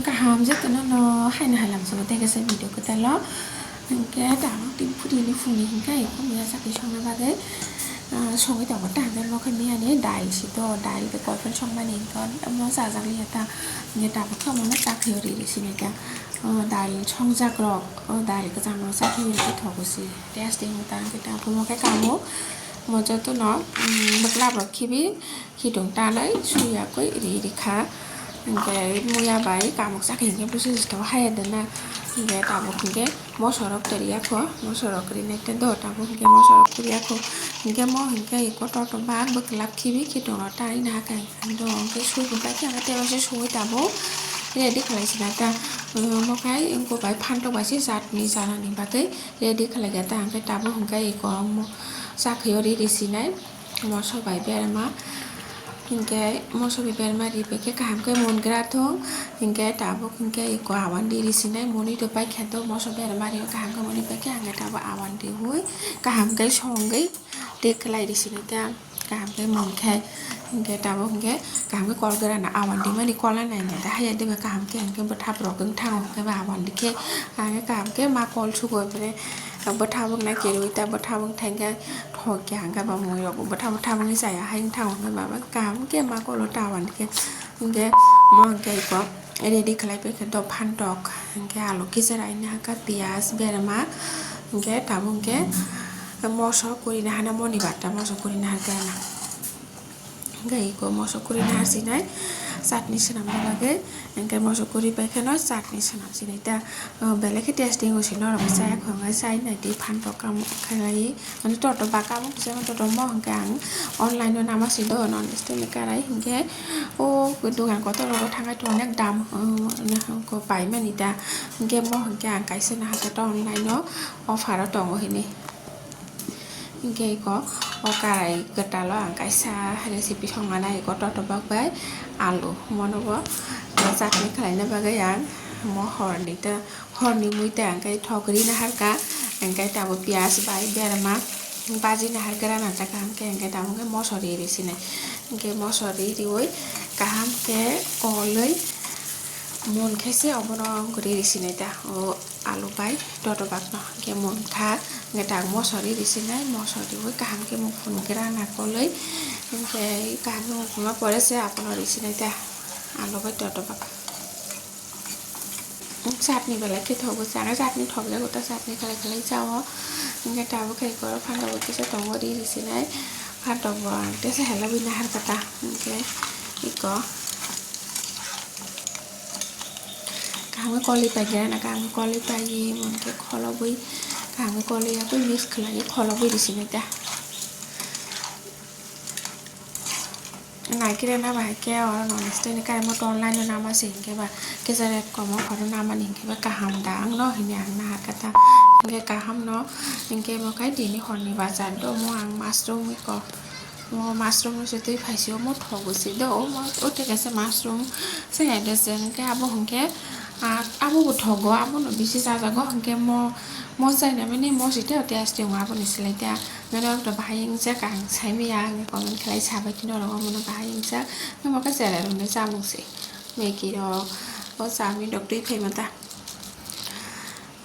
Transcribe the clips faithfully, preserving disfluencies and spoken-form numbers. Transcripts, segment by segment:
Kaham jotono no haino hai lamsongo tei kaisa video kwtal o. Hinkhe tabuk tini phuri ni phung ni hinkhe ai kok ya chakri songna bagwi, ah, songwi tongo ta hinkhe mokhe miyani dal si to dal tei kophel songmani hinkhe omo chajak liya ta hinkhe tabuk khe omono chakri o ri ri sini ta, ah, dal songjak rok, ah, dal kwchang rok chakri o ri khe thogo si taste wng ta hinkhe tabuk mokhe kamo mo jotono, um, bwklap rok khibi. Khitung tanai suya koi ri ri kha. Hinkhe muya bai kamuk chakhe hinkhe busi jitho haya dena. Hinkhe tabuk hinkhe mosorok teri yakho, mosorok rinai te do tabuk hinkhe mosorok teri yakho. Hinkhe mo hinkhe iko toto bak bwklap khibi khitung rok tanai nahakhe. Do hinkhe sui bubaikhe ang tei waisa sui tabuk ready khlai sina ta. Mo khai wngkuk bai phantok bai se chatni chanani bagwi ready khlai ya ta hinkhe tabuk hinkhe iko mo chakhe o ri ri sinai. Moso bai berma, hinkhe moso bai berma ribaikhe kaham khe mongra thung, hinkhe tabuk hinkhe iko awandi risinai monwi rwbaikhe do moso berma ri kaham khe monwi baikhe hinkhe tabuk awandi hui kaham khe songwi tei kwlai risinai ta kaham khe monkhe, hinkhe tabuk hinkhe kaham khe kol gana awandi mani kol nainai ta haiya diba kaham khe hinkhe bwthabrok wng thango hinkhe ba awandi khe hinkhe kaham khe ma kol sugo bwrwi. Bwthabwk na kiriwi ta bwthabwk thangkhe thok khe hangkhe ba mui rok bwthabwk thabwk ni chaya hai wng thango hwnkhe ba kaham khe ma kolo ta hwnkhe hinkhe mo hinkhe iko ready khlai paikhe do phantok hinkhe alu kichar aina haka piyaj berma hinkhe tabuk hinkhe moso kuri na hana moni bata moso kuri na haka na. Hingke iko moso kuri naharsinai chatni swnamna bagwi, hingke moso kuri pai kheno chatni swnamsinai ta, belai khe tasty wngwi se norok chaya khoroknai chai nai tei phan rok kamo khlai mani toto ba kamo kisa toto mo hingke ang online o nama si do non stand ni karai hingke o dogan kotor rogo thangai tongo nek dam paimani ta hingke mo hingke ang kaisa nahar ta online o offer o tongo hinui. Hingke iko o karai kwtal o ang kaisa recipe songmana iko totobak bai alu mono bo chutney khlaina bagwi ang mo horni ta horni mui ta ang khe thok rina harkha hingke tabuk piyaj bai berma baji na harkha rana ta kaham khe hingke tabuk khe moso ri ri sinai hingke moso ri riwi kaham khe kolwi mon khe se obono ri ri sinai ta o. Alu bai totobak no hingke munkha hingke tak moso ri ri sinai moso riwi kaham khe muphun gra na kolwi hingke kaham khe muphunma pore se abono ri sinai ta alu bai totobak. Chatni belai khe thogo chana chatni thokjago ta chatni khlai khlai chao hingke tabuk khe eko phantok bo kisa tongo ri ri sinai phantok bo ang tesa helogwi nahar kha ta hingke eko. Kaham khe kolwi paikha na kaham khe kolwi paiwi monkhe kholobwi kaham khe kolwi yakwi mix khlaiwi kholobwi risinai ta. Naikhe rwna bahai khe oro non stay ni kaisa moto online no nama se hinkhe ba kisa rate komo phano namani hinkhe ba kaham da ang no hinwi ang nahar kha ta hinkhe kaham no hinkhe bo khai tini horni bazar do omo ang mushroom wi kok. Omo mushroom no se twi phai se omo thogo se do omo o tei kaisa mushroom se hai de se hwnkhe abo hwnkhe abo bo thogo abo no bisi chajago hwnkhe mo mo chaina mani mo se tei taste wngo abo ni slai ta mane o to bahai wngjak ang sai manya ang comment khlai sabai norok omo no bahai wngjak omo khe cherai rok ni chamung se Maggi rok o chowmin rok twi phai ma ta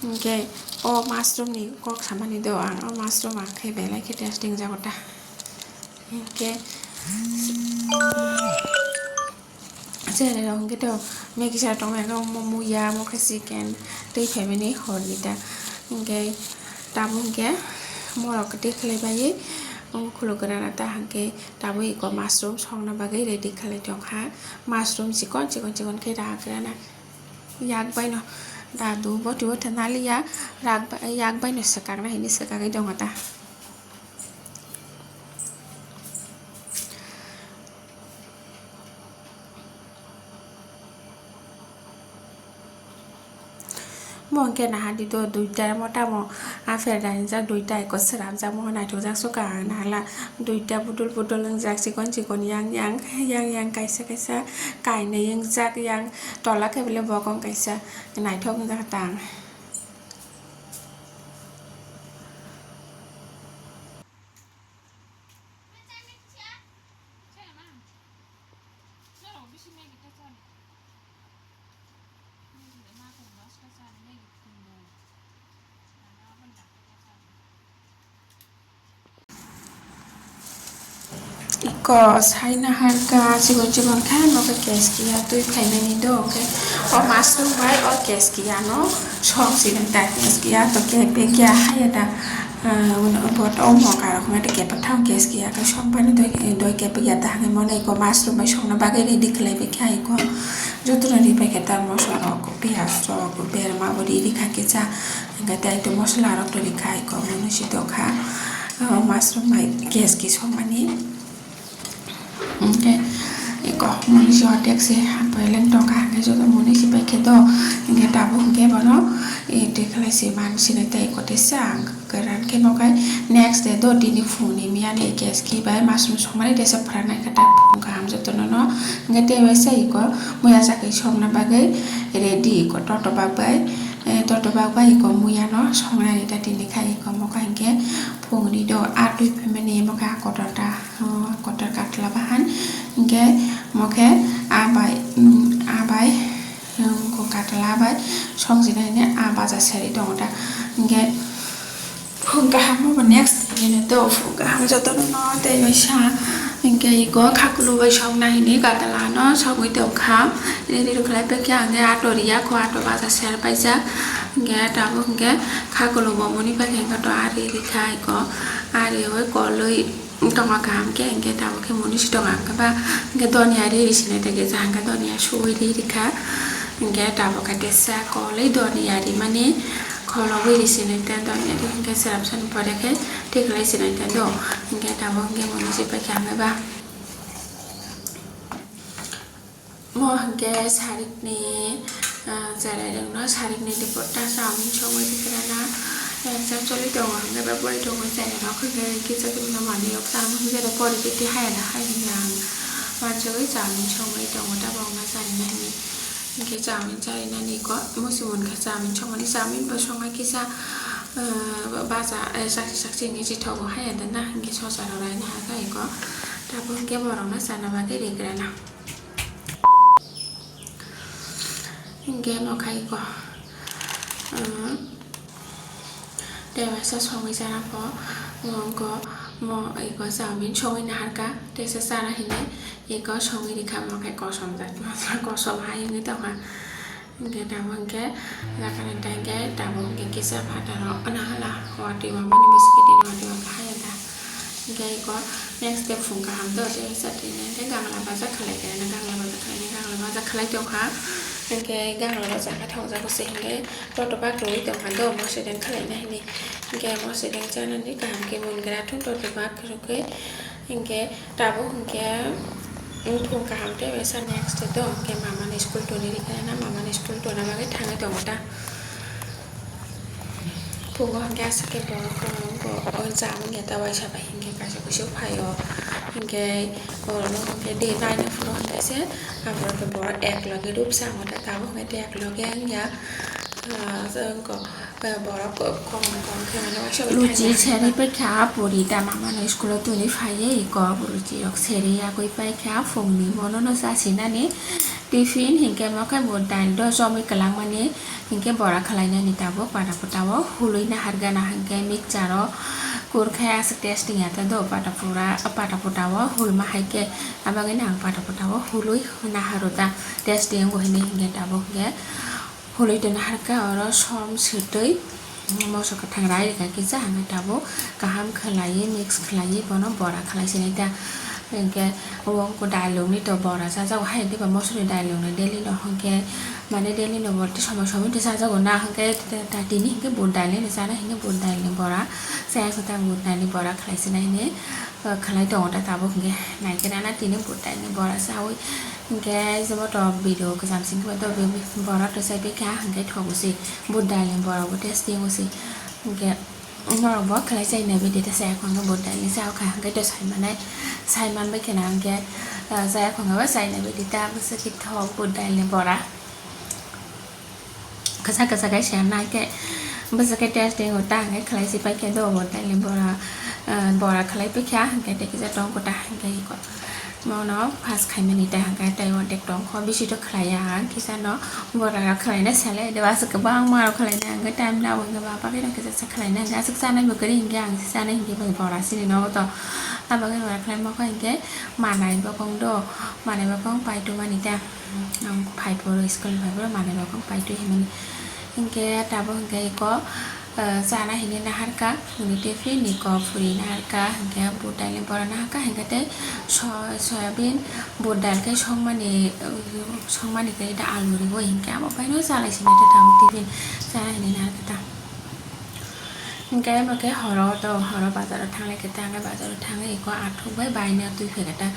hwnkhe o mushroom ni kok samani do ang o mushroom ang khe belai khe taste wngjago ta. Hingke cherai rok hingke to Maggi sara tongmani khe omo muya omo khe chicken tei phaimani horni ta hingke tabuk hingke morok tei khlai bai omo khuluk gana ta hingke tabuk eko mushroom songna bagwi ready khlai tongkha mushroom chikon chikon chikon khe rak gana yak bai no dadu boti boti naliya rak bai yak bai no swkakna hinwi swkagwi tongo ta. Mo hwnkhe naha di do duita mo tamo apher dainjak duita eko swnamjak mo naithokjak sukha ang nahala duita budul budul wngjak chikon chikon yang yang yang yang kaisa kaisa kainwi wngjak yang tola khe belai bokong kaisa naithok wngjak tang. Iko saina harka chikon chikon khe mo khe keskiya twi phaimani do, hwnkhe o mushroom bai o keskiya no song sinai ta, keskiya to kepekya haya da, ah, bo to omo karok nai ta kepa thang keskiya khe song bai doi, doi kepekya ta hwnwi mo no iko mushroom bai songna bagwi ready khlai bai kha iko joto no ri pai kha ta moso rok piyaj rok berma bo ri ri kha kisa hwnkhe tei to mosola rok to ri kha iko mo no si to kha, ah, mushroom bai keski songmani. Hwnkhe eko moni si hotek se hapai leng tongkha, hwnkhe joto moni si paikhe do, hwnkhe tabuk hwnkhe bono, eh, twi khlai se man sinai tei eko teisa ang kwran khe mo khai next day do tini phungni miyani keski bai mushroom songmani teisa phwranai khe ta phung kaham jotono no, hwnkhe tei waisa eko muya chakhe songna bagwi ready eko toto bak bai, eh, toto bak bai eko muya no songnani ta tini khai eko mo khai hwnkhe phungni do a twi phaimani mo kha kotor ta. Oh, kotor katla bahan. Hingke mo khe a bai, mm, a bai, mm, ko katla bai song jina hine a baja seri tongo ta. Hingke phung kaham bo next hine to phung kaham joto no tei bai sa. Hingke iko khakulu bai song na hine katla no sogwi tong kha. Ready rw khlai pai khe ang ato riya ko ato baja ser paijak. Hingke tabuk hingke khakulu bo moni pai khe to ari rikha iko ari oi koloi. Tongma kaham khe hingke tabuk khe moni si tongo ang khe ba hingke donia ri ri sinai ta kisa hingke donia suwi ri ri kha hingke tabuk khe tesa koloi donia ri mani kholobwi ri sinai ta donia ri hingke selam sani pore khe tiklai sinai ta do hingke tabuk hingke moni si pai kha hingke ba. Mo hingke sarikni, ah, cherai rokno sarikni report ta chawin sogwi rwkhe rana. Exam choli tongo hingke ba bori tongo cherai rok hingke kisa kisa manwi rok tamo hingke pori titi hayana hai hwnwi ang wansugwi chawin sogwi tongo tabok ma chari nani. Hingke chawin chari nani ko musi munkha chawin songmani chawin bo songna kisa, ah, baja, eh, sakchi sakchi hingke chithogo hayana na hingke sosa rok raina haka iko. Tabok hingke borokno chana bagwi rwkhe rana. Hingke mo khai ko, um, tei waisa songwi chana pho, mo wngko, mo iko chawin songwi naharka, teisa chana hinwi iko songwi rikha, mo khe kosom jak, kosom hai wngwi tongkha. Hingke tamo hingke, jakani tai hingke tamo hingke kisa phataro, ana hala, watwi mamani bwswkhe tini watwi mamkha hayada. Hingke iko next day phung kaham do, tei satwi nai hingke gangla baja khlai khe, gangla baja khlai, gangla baja khlai tongkha. Hingke gangla baja khe thokjago se hingke toto bak rwui tongkha do, mosideng khlaina hini. Hingke mosideng chanani kaham khe mun gra thung toto bak rwgwi. Hingke tabuk hingke, mm, phung kaham tei waisa next day do hingke mamani school tuni rikhe na, mamani school tuna bagwi thangwi tongo ta. Phungo hingke aswk khe borok kwbangma bo o jam wngya ta waisa bai hingke kaisa kusu phaio. Hingke borokno hingke de naina phuru hingke se aborok khe borok ek loge rupsa amo ta tabuk hingke de ek loge wngya. Ah, borok kok kok khe mane waisa bai luchi thaina seri hwnba. Pekha puri da mamano school o tuni phaiye iko luchi rok seri yagwi paikha phungni bono no chasinani tiffin hingke mo khe bo dal do chomwi kwlangmani. Hingke bora khwlainani tabuk pata putao hului nahargana hingke mixture o kurkhe aswk tasting ya ta do pata pura, pata putao hulma hai khe abagwi nang pata putao hului naharo ta tasting wngo hinwi hingke tabuk hingke hului twi naharkha oro som swtwi moso kwthang rai rwkha kisa hingke tabuk kaham khwlaiwi mix khwlaiwi bono bora khwlai sinai ta hingke. Obo wngkha dailokni to bora chajago, hai hwnkhe ba mosori dailokni daily no hwnkhe, mane daily no bo somoi somoi to chajago na, hwnkhe ta tini hwnkhe bo dailokni chana hwnkhe bo dailokni bora chaya khe ta bo dailokni bora khlai sinai hwnwi, ah, khlai tongo ta tabuk hwnkhe naikhe nana tini bo dailokni bora chawi hwnkhe joto video kwcham singkhe ba to bora to chaipai kha hwnkhe thogo se bo dailokni bora bo tei stingo se hwnkhe. Norok bo khlai chai nai bai di ta, chaya khwlai bo dailokni cha kha hwnkhe to sai manai, sai man bai kheno hwnkhe, ah, chaya khwlai bo chai nai bai di ta, bwswk khe thok bo dailokni bora. Kwchak kwchak khe se nai khe bwswk khe tasting o ta hwnkhe khlai si pai khe do bo dailokni bora, ah, bora khlai pai kha hwnkhe tei kisa tong kota hwnkhe iko. Mono first khaimani ta hwnkhe tei ordek tongkho, bisi to khlaiya ang, kisa no bora rok khlaina sale, de aswk kwbangma rok khlaina hwnkhe time nabo hwnkhe ba bagwi rok kisa sa khlaina hwnkhe aswk chanai bo kwrwi hwnkhe ang se chanai hwnkhe bai bora sini nogo to. Abagwi bora khlaima khe hwnkhe manai bokong do, manai bokong pai tongmani ta. Ang phai phuru, school phai phuru manwi rok wng pai twi hinmani. Hinkhe tabuk hinkhe iko, eh, chana hinwi naharkha, hwnwi tiffin iko phuri naharkha, hinkhe budai le bora naharkha, hinkhe tei so-, soyabin budai khe songmani, eh, songmani khe da alu riwi hinkhe abo paino chalai sini ta tabuk tiffin chana hinwi naharkha ta. Hinkhe amo khe horo to, horo bazaro thanglai khe ta, hinkhe bazaro thangwi iko athuk bai baina twi phai khe ta,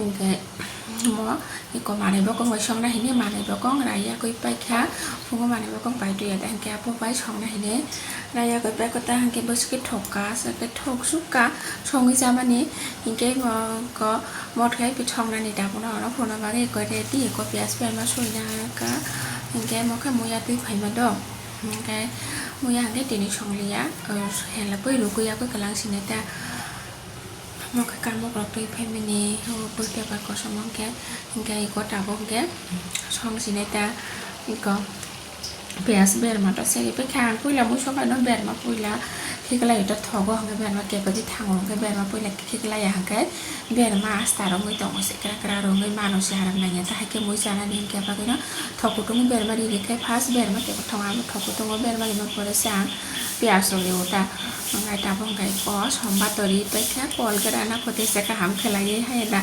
hinkhe mo Iko manwi bokong bai songna hini manwi bokong raiya kwi paikha, phungo manwi bokong pai tuya da hinkhe apo bai songna hini raiya kwi paikha ta hinkhe bwswk khe thokka, swk khe thok sukha songwi chamani hinkhe mo ko mot khai pi songnani dabuno ono phunukna bagwi iko ready iko piyaj piyaj ma sui nangkha hinkhe mo khe muya twi phaima do hinkhe muya hinkhe tini songliya hela pui rukwi ya kwi kwlang sini ta. Omo khe kamokrok twi phaimani, o bwkhe bai kosom hwnkhe, hinkhe iko tabuk hinkhe song sinai ta, iko piyaj berma ta seri paikha ang puila muiso kaino berma puila khiklai ta thogo hwnkhe berma kebagwi thango hwnkhe berma puila khiklaiya hwnkhe berma asta rwngwi tongo se kra kra rwngwi mano se harak nangya ta haikhe mui chanani hinkhe bagwino. Thok kutung berma ri rikhe first berma kebo thong abo thok kutungo berma rima pore se ang piyaj rok riwo ta. Hwnkhai tabuk hwnkhai o somba tori paikha kol gra na phote se kaham khlaiwi hai da.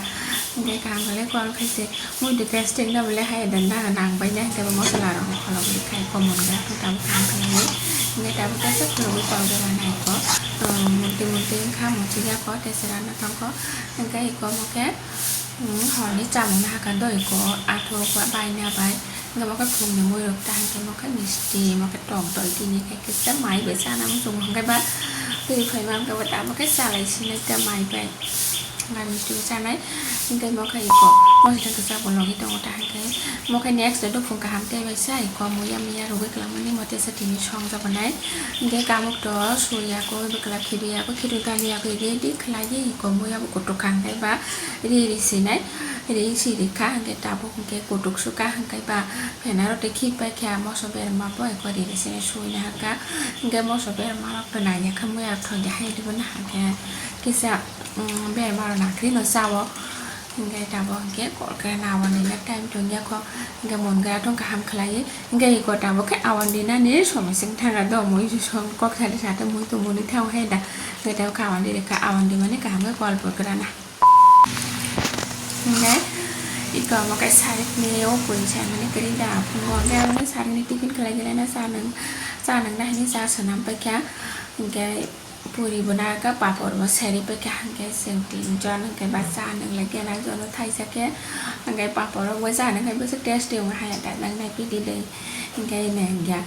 Hwnkhai kaham khlai kol khai se mui de testing na bole hai da na nang bai na hwnkhai bo mosola rok kholobwi khai komon gra khe tabuk kaham khlaiwi. Hwnkhai tabuk kaisa khulogwi kol gra na iko, um, multi multi wngkha multi ya ko tei se rana tongkho. Hwnkhai iko mo khe, um, horni chamung na hakha doi iko athuk ba bai na bai. Hwnkhe bo khe phungni muirok ta hwnkhe bo khe misti, bo khe tok doi tini khe kisa mai bai chana muchungo hwnkhe ba twi phaima hwnkhe bo ta bo khe chalai sinai ta mai bai. Ba misti bo chanai hwnkhe bo khe iko moso thangkhe chapbo logi tongo ta hwnkhe bo khe next day dophung kaham tei bai sa iko muya muya rwgwi kwlangmani mote se tini songjago nai. Hwnkhe kamuk to suriya koi bwkla khibiya koi khibi taniya koi ready khlaiwi iko muya bo kutuk kha hwnkhe ba ri ri sinai ri si rikha hwnkhe tabuk. Hwnkhe kutuk sukha hwnkhe ba phenaro tei khik bai khe moso berma bo eko riri sini suina hakha. Hwnkhe moso berma rok to naiya khe muya thoi de hai rwna hwnkhe kisa, um, berma rok nakhri no chao. Hwnkhe tabuk hwnkhe kol khe nawa nini time tongya kho. Hwnkhe mon gra tong kaham khlaiwi. Hwnkhe eko tabuk khe awan dinani somoi sing thanga do mui song kok sari sate mui tongmani thang hai da. Hwnkhe tabuk khe awan di rikha awan di mani kaham khe kol bo gra na. Hingke iko omo khe sarikni o pori saimani kwrwi da phungo hingke omo sarikni tiffin khlai khe laina cha nang cha nang nahini cha swnam paikha hingke puri bo naka papor bo seri paikha hingke chwng tin jon hingke ba cha nang lai khe nang jono thaisa khe hingke papor rok bo cha nang khe bwswk tasty wngo haya da nang nai pidi de hingke nangya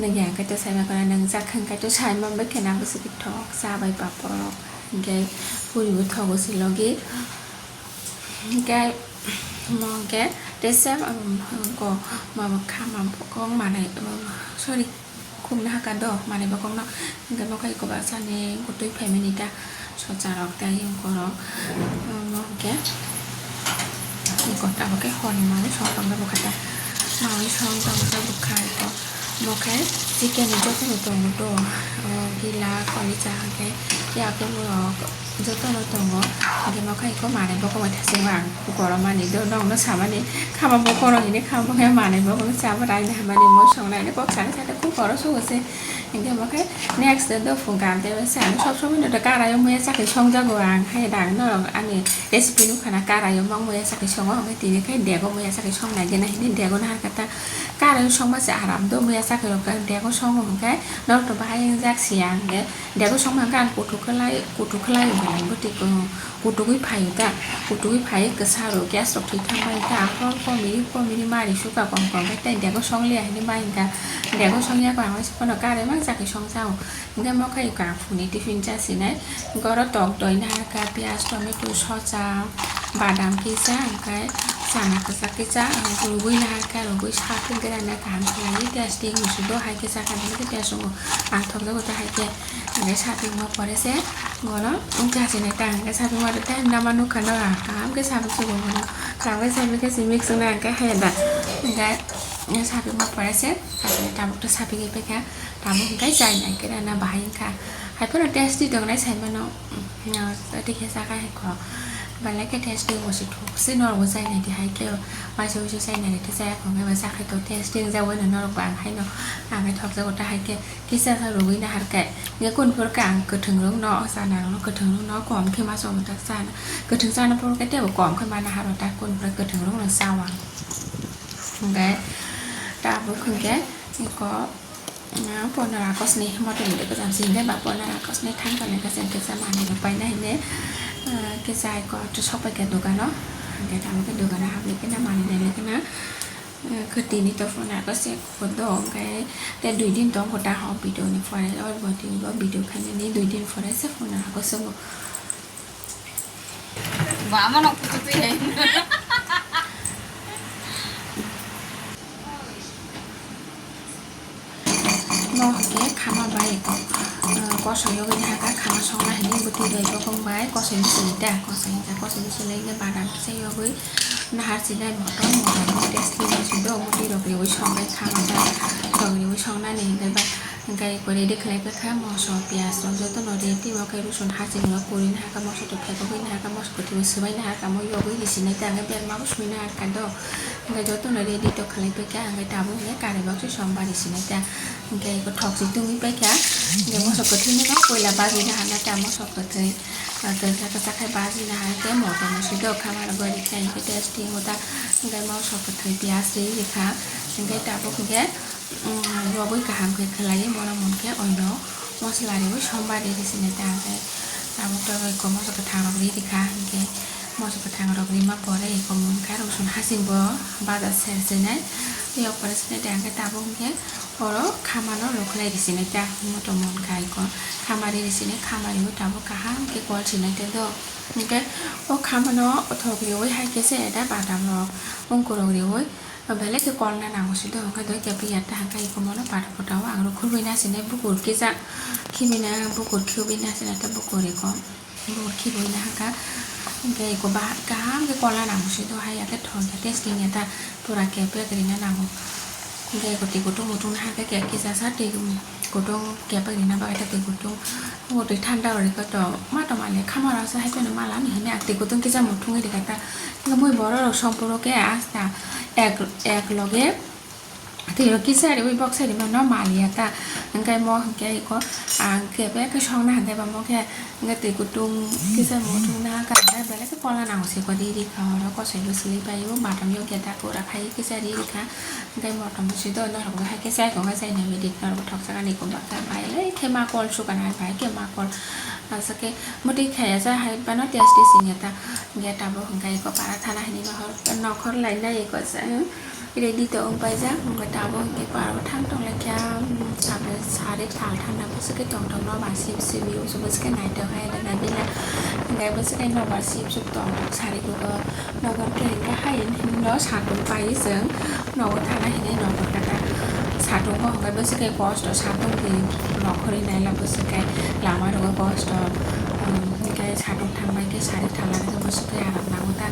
nangya khe to saima khwna nang jak hingke to saima bai khe na bwswk thok cha bai papor rok. Hingke puri bo thogo se logi. Hingke mo hingke tesa ko mama khama bokong manai, sorry, khum na haka do manai bokong no. Hingke mo kai ko baksa ni kutui family ta socha rok ta yung koro mo hingke. Kota bo khe hor ni manwi song tong khe bwkha ta. Manwi song tong khe bwkha ito. Mo khe chicken ni joto no tongo to. O gila, kolicha hwnkhe yakung rok joto no tongo. Hwnkhe mo khe iko manwi bokong bai thachengma ang kukoro mani do nokno samani khama bokong rok hini khama bokong manwi bokong chama raina hamani mo songnai ni kok sana sade kukoro sugo se. Hingke bo khe next do phung kam tei bai se ang sob somoi no do karai o muya chakhe songjago ang hai rang norok ani recipe nukha na karai o mang muya chakhe songo hingke tini khe dego muya chakhe song nai gena hini dego nahar khe ta karai o songma se aram do muya chakhe rok dego songo hingke norok to bahai wngjak sia hingke dego songma hingke ang kuthuk khe lai kuthuk khe lai o belai bwtwi. Kutugwi phaio ta, kutugwi phai kwsa rw gas rok thwi thang bai ta, hor komiri komiri mari suka kom kom khe tei dego song liya hinwi ma hinka, dego song ya khe ang phano karwi mang chakhe song chao, hingke mo khe iko ang phungni tiffin cha sinai, hingke oro tok doi nahar kha, piyaj, tomato, socha, badam kisa, hingke Chana kwchak kisa, ang rwgwi naharkha, rwgwi saphi gra na kaham khlaiwi test twi musudo, hai khe chakha, belai khe test wngo. Ang thokjago ta hai khe, hwnkhe saphi wngma pore se, bono wngkha se nai ta, hwnkhe saphi wngma time nama nukha no, kaham khe saphi sugo bono, kaham khe saphi khe simi swngna hwnkhe haya da, hwnkhe saphi wngma pore se, chakha tabuk ta saphi khe paikha, tabuk hwnkhe chai nai gra na bahai wngkha, hai phano test twi tongnai sai mano. No, tei khe chakha hai kho. Belai khe test twi musi thok se norok bo chai nai di hai khe. Waisa waisa chai nai di tei chaya kho hwnkhe bo chakhai to test twi wngjak bai no norok bo ang hai no. Ang hai thokjago ta hai khe kisa sa rwgwi naharkhe. Hwnkhe kunu phuru khe ang kwthwng rok no o chana rok no kwthwng rok no kom khe ma chong ta chana. Kwthwng chana phuru khe teibo kom khe ma nahar o ta kunu phuru kwthwng rok no cha o ang. Hwnkhe tabuk hwnkhe eko. Ah, pondro August ni motom de kwcham sini de ba pondro August ni thang tongo khe chwng kisa manwi rok paina hinwi, ah, kisa eko to sok pai kha dogano, hwnkhe tamo khe dogano habwi khe na manwi nai khe na, ah, khe tini to pondro August se kodo hwnkhe te dui din tong kho ta ho video ni pore o bo tini bo video khainani dui din pore se pondro August se bo. Ba mano kutu tu he. Mo hwnkhe khama bai ko, ah, kosoi yogwi nahakha, khama songna hinwi bwtwi bai bokong bai kosoi bwswlwi ta, kosoi ta, kosoi bwswlwi hwnkhe badam kisa yogwi nahar sinai motom, motom testi maisu do, bwtwi rok riwi songwi khama bai rok riwi songnani hwnkhe ba, hwnkhe eko ready khlai paikha moso, piyaj rok jotono ready, omo khe rosun hasing rok puri nahakha, moso to phekogwi nahakha, moso kwthwi bo swbai nahakha, mo yogwi risinai ta hwnkhe berma bo sui nahakha do. Hwnkhe jotono ready to khlai paikha, hwnkhe tabuk hwnkhe kari baksa sombar risinai ta. Hwnkhe eko thok si tungwi paikha. Hwnkhe moso kwthwino no puila bajina hana ta moso kwthwi. Ah, kwchak kwchak khe bajina hai khe motom musi do khama rok gori khe hwnkhe testi wngkha ta. Hwnkhe moso kwthwi piyaj ri rikha. Hwnkhe tabuk hwnkhe, um, yogwi kaham khe khlaiwi bono munkhe oino mosla riwi sombar ri risinai ta hwnkhe. Tabuk tabuk eko moso kwthang rok ri rikha hwnkhe. Moso kwthang rok rima pore eko munkha rosun hasing bo baja ser sinai. Yok pore sinai de hwnkhe tabuk hwnkhe oro khamano rwkhlai risinai ta motom munkha eko. Khama ri risinai khama riwi tabuk kaham khe kol sinai ta do. Hwnkhe o khamano thok riwi hai khe se da badam rok ungkurok riwi belai khe kolna nango se do. Hwnkhe doi khe phiya ta hwnkhe eko mono pata pata o ang rw khurui na sinai bukur kisa khibina bukur khibina sinai ta bukur eko. Bo khibo ina haka, hwnkhe eko bahai kaham khe kolna nango se do, hai ya khe thok ya khe sting ya ta pura kepek rina nango. Hwnkhe eko twi kutung mutung na haka khe kisa sa twi kutung kepek rina bagwi ta twi kutung. Bo twi thanda rw rikha to ma tongmani khama rok se hai phano mala ni hwnwi ang twi kutung kisa muthungwi rikha ta. Hwnkhe mui borok rok songphuru khe asta ek ek loge. Twi rok kisa riwi boksa rima no maliya ta. Hwnkhe mo hwnkhe eko ang kebek khe songna hwnkhe ba mo khe hwnkhe twi kutung kisa muthungna hwnkhe belai khe kolna nango se ko ri rikha oro kosoi bwswli bai o matom yo khe ta pura khai kisa ri rikha. Hwnkhe motom bwswi do norok bo hai khe chai tongo chai nai ri norok thok saka ni eko bwkha bai lai khe ma kol sukana bai khe ma kol aswk khe mwtwi khaya cha hai phano testi singya ta. Hwnkhe tabuk hwnkhe eko para thana hinwi nohor nokhor lai nai eko. Ready to wng paijak, hwnkhe tabuk hwnkhe park o thang tong lai kha, um, tabuk sari thal thanda bwswk khe tong tong no ba sip sip use bwswk khe naithok hai da naidi na, hwnkhe bwswk khe nobar sip sip tong tong sari kugo, nokbar khe hwnkhe hai no satung pai chwng nogo thana hinwi nokbar khe ta satung bo hwnkhe bwswk khe kosto satung di nokhorwi naila bwswk khe lama rogo kosto, um, hwnkhe satung thang bai khe sari thal lai khe bwswk khe aram nango ta.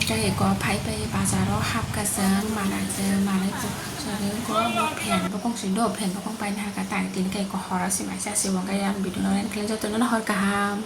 Tei eko phai phai bazar o hapkha chwng manai chwng manai chwng sorry eko fan bokong si do fan bokong paina haka tang tini khe eko horo si maisa si bo khe yang video no len khe joto no hor kaham.